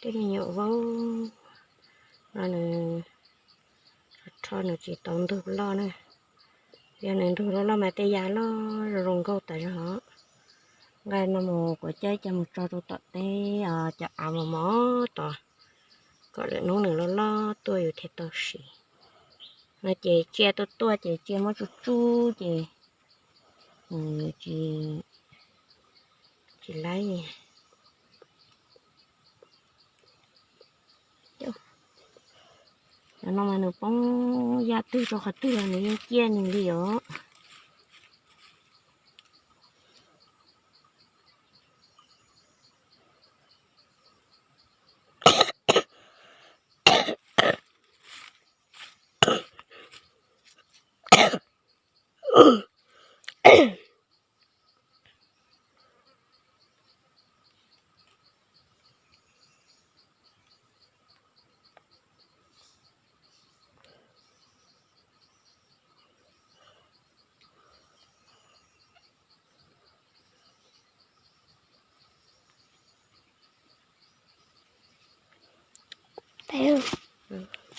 Tej me nyuam vaub no nws rho nws tsis tau ntug loj na. Yog nws ntug loj loj mas tej ya loj zoo zoo nkauj tas zog. Nqaij no mus kuv coj coj mus tso rau tom teb, cov av mos mos tod, kom lwm hnub nws loj loj tuaj yus thiaj tau siv. No ces tsiaj tuaj tuaj ces tsiaj muab tsuj tsuj ces nws tsis, tsis laib. Cov no mas nws poob yaj twg rau qhov twg los nws yeej ciaj nws li os.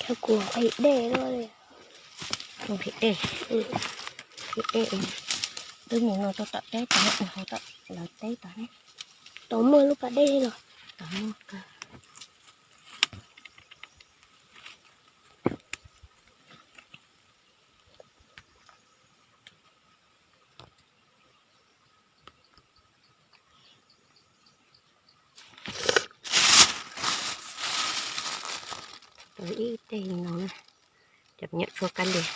Thaum kuv nqhis dej, nqhis dej, nqhis dej, twb mus no rau tom teb tod, mus hauv tom lawv teb tod ne. Tod muaj lub pas dej los? Tod muaj kawg. Tod ib teg no, cov me nyuam tshuaj kab lis.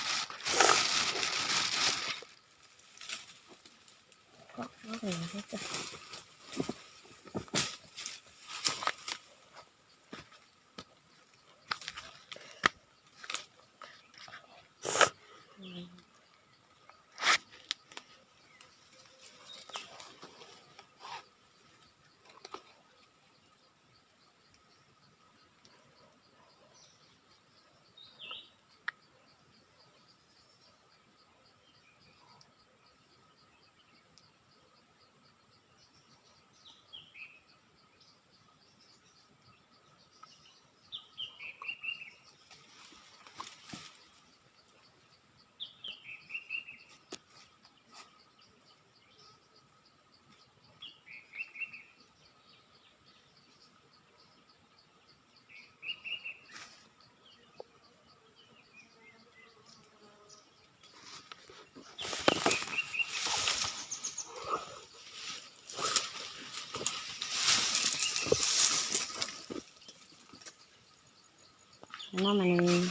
No mas nws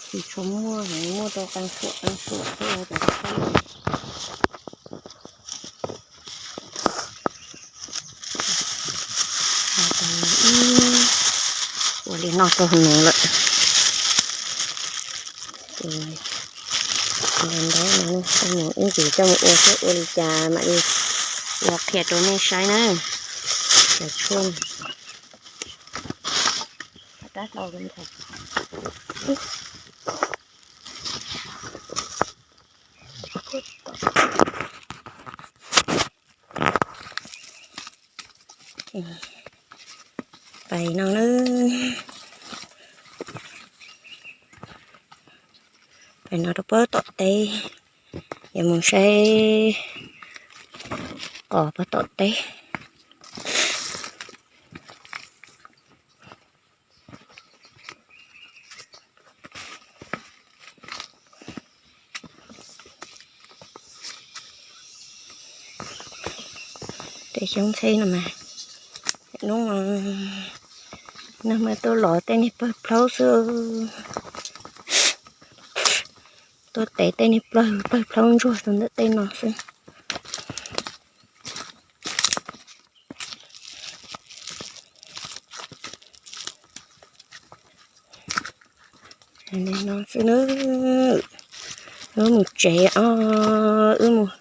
tsis tshua muaj, nws muaj rau qee suam qee suam xwb, cov tshuaj. Ua li no rau nws lawm. Ces ntawd no, ib ntsis coj mus ua seb ua li cas mam li los qhia rau nej saib na. Cov tshuaj pais no na, pais no rau pem tom teb, yuav mus saib qos pem tom teb. Tej xyoob ntxheb no mas, hnub no nag hmo tuaj los tej niag pawg plaub xwb. Tuaj tev tej niag pawg plaub ntsuag rau ntawm tej no xwb. Li no xwb na, wb mus tsev os, wb mus.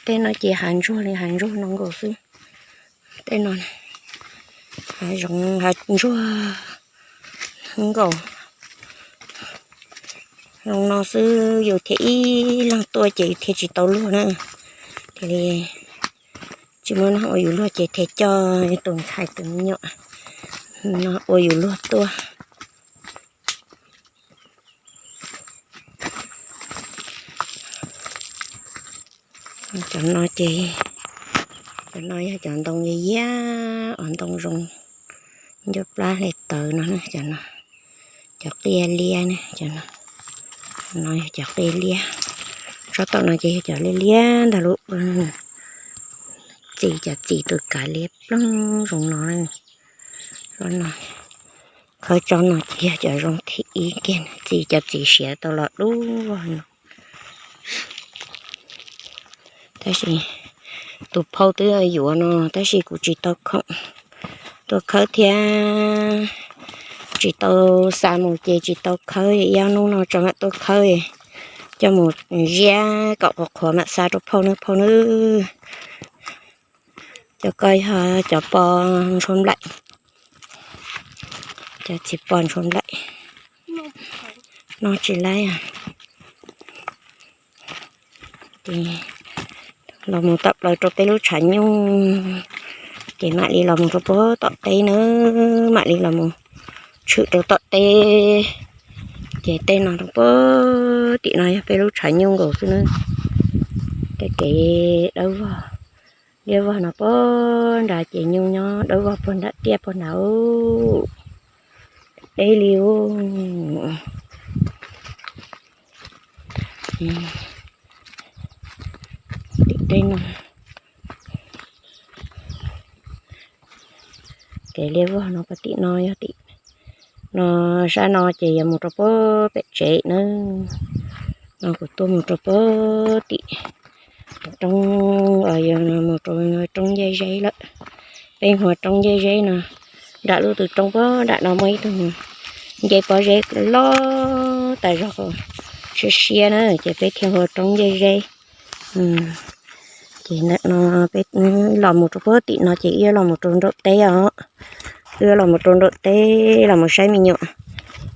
Tej no ces hav ntsuag li hav ntsuag no nkaus xwb. Tej no hav zoov hav ntsuag nkaus. Zoo no xwb yus thiaj ib leeg tuaj ces thiaj tsis tau luag na. Thiaj li Tsis muaj neeg ua yus luag ces thiaj coj tus ntxhais tus me nyuam no ua yus luag tuaj. Cov no ces, cov no yog cov ntoo yaj yaj os, ntoo zoo ncauj plab hle tawv no, cov no, cov qias liab ne, cov no, no yog cov qias liab. Tsob tom no ces yog cov liab liab ntag lub, txiv, cov txiv tus kav liab ploog zoo no. Tsob no, khawb tsob no ces yog cov zoo thib ib kiag, txiv, cov txiv siav tau los dub vog no. Tab sis tus phauj twb yuav no tab sis kuv tsis tau khoom tuaj khawb thiab tsis tau xa mus ces tsis tau khawb, ib ob hnub no tso mam tuaj khawb, coj mus ziab kom qhuav qhuav mam xa rau phauj nawb, phauj nawb. Cov ko yog cov pos ntshua nplaim, cov txiv pos ntshua nplaim, noj tsis laib. Ces los mus tawm plaws rau peb lub tshav nyuj, ces mam li los mus rau puag tom teb na, mam li los mus tshwm rau tom teb. Ces tej no rau puag tim no yog peb lub tshav nyuj nkaus xwb na. Tej kev dawb vog liab vog no puag nrad ces nyuj nyob dawb vog puag nram tiaj puag nrad. Deb li ub. Tim tej no, kev liab vog no puag tim no yog tim no, sab no ces yuav mus rau puag pem tsev na. No kuv tuaj mus rau puag tim roob, mus rau roob Ncej Zeb lawm. Peb hu ua roob Ncej Zeb no. Nram lub tus roob puag nram no muaj ib tug nce pob zeb loj tas zog, siab siab na ces peb thiaj hu ua roob Ncej Zeb. Ces ntawm no peb los mus rau puag tim no ces wb los mus rau nraum teb os. Wb los mus rau nraum teb los mus saib me nyuam,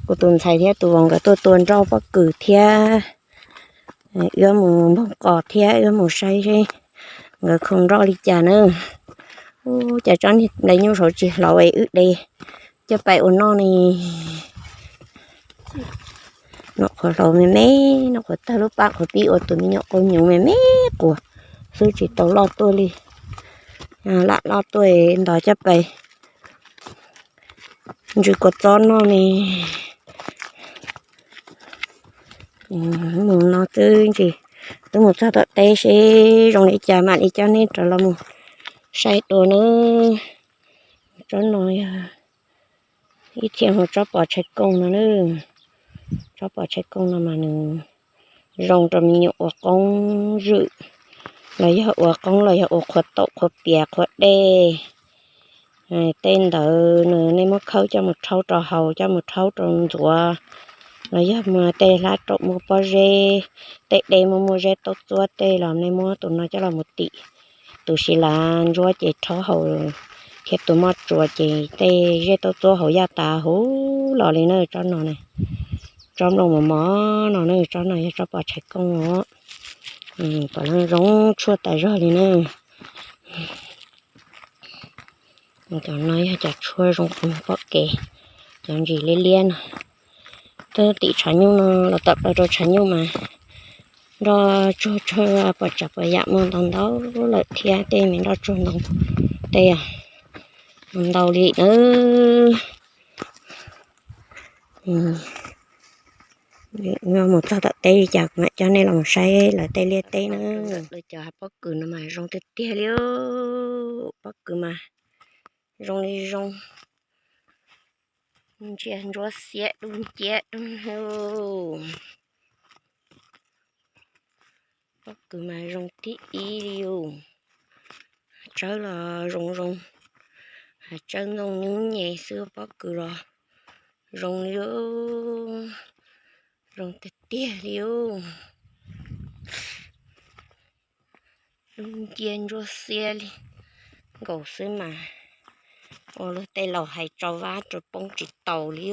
kuv tus ntxhais thiab tus vauv nkawd tuaj tua nroj pob kws thiab. Wb mus npog qos thiab wb mus saib seb nkawd khoom nroj li cas na. Ub, cas tsob niag nplai nyuj saud tsis hlauv es wb de coj pais ua noj ne. Noj qhuav hlauv me me, noj qhuav tawg lub pab qhuav pib ua tus me nyuam qau hnyuv me me quas xwb tsis tau loj tuaj li. Lam loj tuaj ntos coj pais ntsws kua txob noj ne. Mus no twb ntsis, twb mus txog tom teb seb zoo li cas mam li coj nej rov los mus saib dua nawb. Tsob no yog ib txhia hu tsob pos tshais kooj no na. Tsob pos tshais kooj no mas nws zoo rau me nyuam ua qoob zwm, los yog ua qoob los yog ua qhuav taum qhuav pias qhuav dej. Tej ntawd nws nej muab khawb coj mus rhaub rau haus, coj mus rhaub rau ntxuav, los yog muag tej hlab raum muaj pob zeb, tej dej muaj muaj zeb taub txuab tej los nej muab tus no coj los mus tim. Tus siv lav ntsuab ces rhaub haus, thiab tus moj tsuas ces tej zeb taub txuab haus yaj tas huv los li na. Tsob no na, tsob nplooj mos mos no na, tsob no yog tsob pos tshais kooj os. Pom zoo tshuaj tas zog li na. Cov no yog cov tshuaj zoo qhov muag pom kev, cov ntsis liab liab no. Twb tim tshav nyuj no los tawm plaws rau tshav nyuj mas nroj tsuag tsuag pom tsav pom yam muaj ntau ntau lawm thiab, tej me nroj tsuag ntoo tej ntau li na. Mus txog tom teb li cas kuv mam coj nej los saib lawv tej liaj teb na. Lawv cov pob kws no mas zoo tiag tiag li, pob kws mas zoo li zoo, ntsia ntsuab xiab dub nciab dub. Pob kws mas zoo thib ib li os. Tsawb los zoo zoo, tsawb ntxooj nyub nyem xwb, pob kws los zoo li, zoo tiag tiag li os. Dub nciab ntsuab xiab li nkaus xwb mas ua luag tej laus hais tso vab rau poob tsis taus li.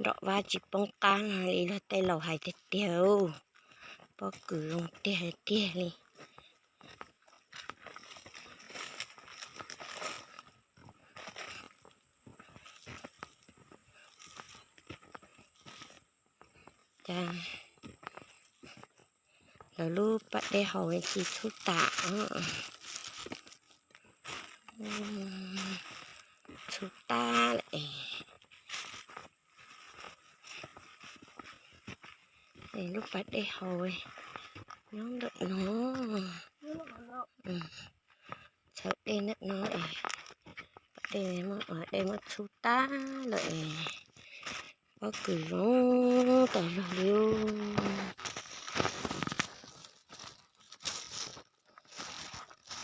Nrom vab tsis poob qab li luag tej laus hais tiag tiag. Pob kws zoo tiag tiag li. Cas lawv lub pas dej haus tsis txhub tas os. Txhub tas lawm es. Es lub pas dej haus nyob ntawm no. Txhawv dej ntawm no es, pas dej, dej muab txhub tas lawm es. Pob kws zoo tas zog li.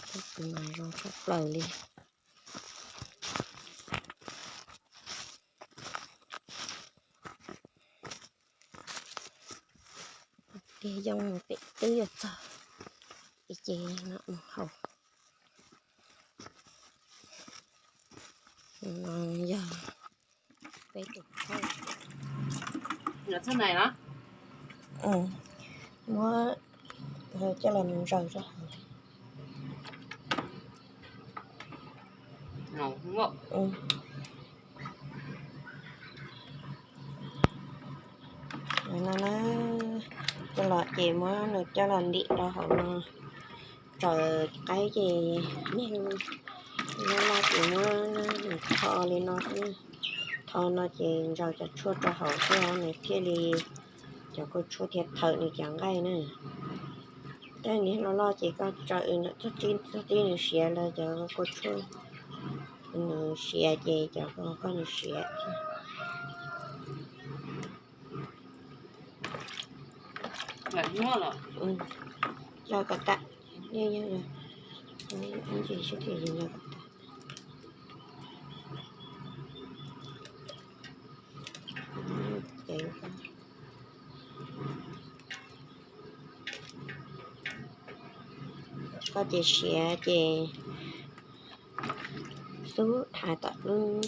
Pob kws mas zoo tshaj plaws li. Tiag, yoo mus pem twb yuav txog ib ce no mus haus. No yog peb tus thawj. Muab coj los mus ntsaws rau hauv. No na, coj los ces muab nws coj los ntim rau hauv no. Tsaws qaib ces niag loj loj ces muab nws tho li no xwb. Tho no ces ntsaws cov tshuaj rau hauv xwb nws thiaj li, cov kua tshuaj thiaj thawm nws cov nqaij na. Tab niag loj loj ces koj tsaws ntawm txog txog tib nws siav lawm cov kua tshuaj nws siav ces cov koj nws siav. Los kom tas, ntsis sib tw los kom tas. Koj ces siav ces xub thaiv tom lub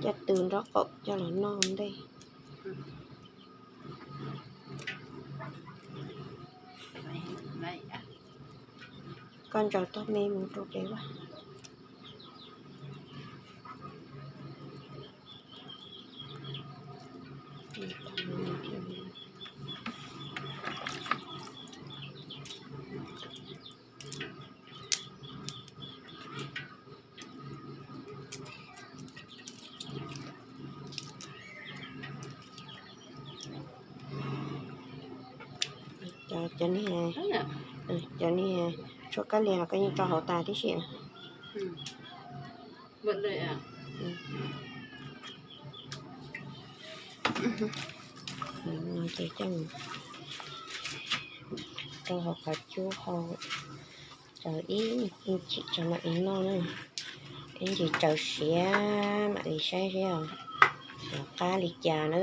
caj tw nraub qaum coj los noj ntej. Koj ntsaws tog me mus rau pem vaj. Cov, cov niag tshuaj kab lia los koj yeej tso hauv tas tib si. Ces coj rau hauv qhov cub hau, tsaws ib chim tsaws mam li noj na. Ib ntsis tsaws siav mam li saib seb qab li cas na.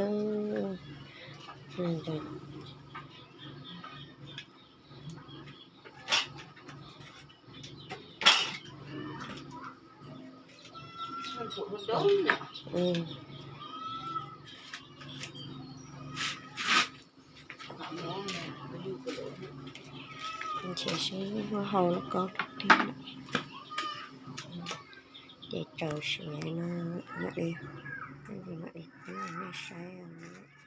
Nrhiav seb muab hau los ko rau tiag. Ces tsaws siav no, mam li, mam li nej saib os.